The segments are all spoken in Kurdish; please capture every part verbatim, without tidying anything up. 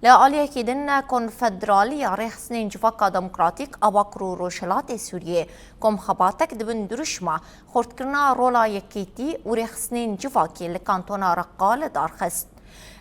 Li aliyekî din, Konfederaliya Rêxistinên Civaka Demokratîk a Bakur û Rojhilatê Sûriyê, Komxebatek, di bin dirûşma xurtkirina rola yekîtî û rêxistinên civakê li kantona Reqa li dar xist.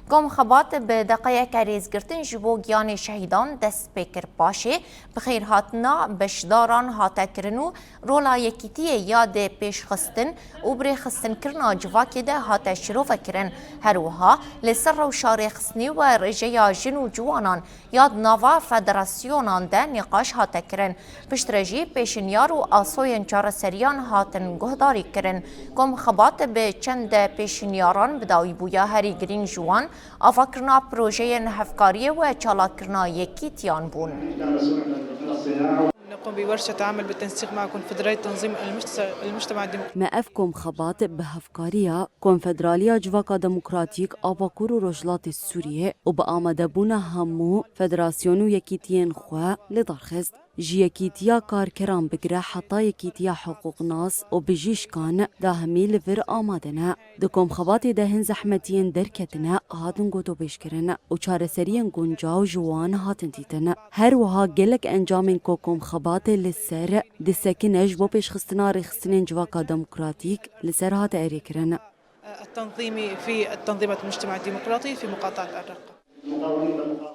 Komxebat bi deqeyeke rêzgirtin ji bo giyanê şehîdan dest pê kir. Paşê bi xêrhatina beşdaran hate kirin û rola yekîtiyê ya di pêşxistin û birêxistinkirina civakê de hate şirovekirin. Her wiha li ser rewşa rêxistinê û rêjeya jin û ciwanan ya di nava federasyonan de nîqaş hate kirin. Piştre jî pêşinyar û asoyên çareseriyan hatin guhdarî kirin. Komxebat bi çend pêşinyaran bi dawî bû, ya herî girîng ji wan avakirina projeyên hevkariyê û çalakirina yekîtiyan bûn. نقوم بورشة عمل بالتنسيق مع كونفدرالية تنظيم المجتمع، المجتمع الديمقراطي. Me ev komxebat bi hevkariya Konfederaliya Civaka Demokratîk a Bakur û Rojhilatê Sûriyê û bi amadebûna hemû federasyon û yekîtiyên xwe li dar xist. Ji yekîtiya karkeran bigire heta yekîtiya hiqûqnas û bijîşkan dahimî li vir amade ne. Di komxebatê de hin zehmetiyên derketine hatin gotûbêjkirin û çareseriyên guncaw ji wan hatin dîtin. Her wiha gelek encamên ku komxebatê li ser disekine ji bo pêşxistina rêxistinên civaka demokratîk li ser hate erêkirin. التنظيمي في تنظيمات المجتمع الديمقراطي في مقاطعة الرقة.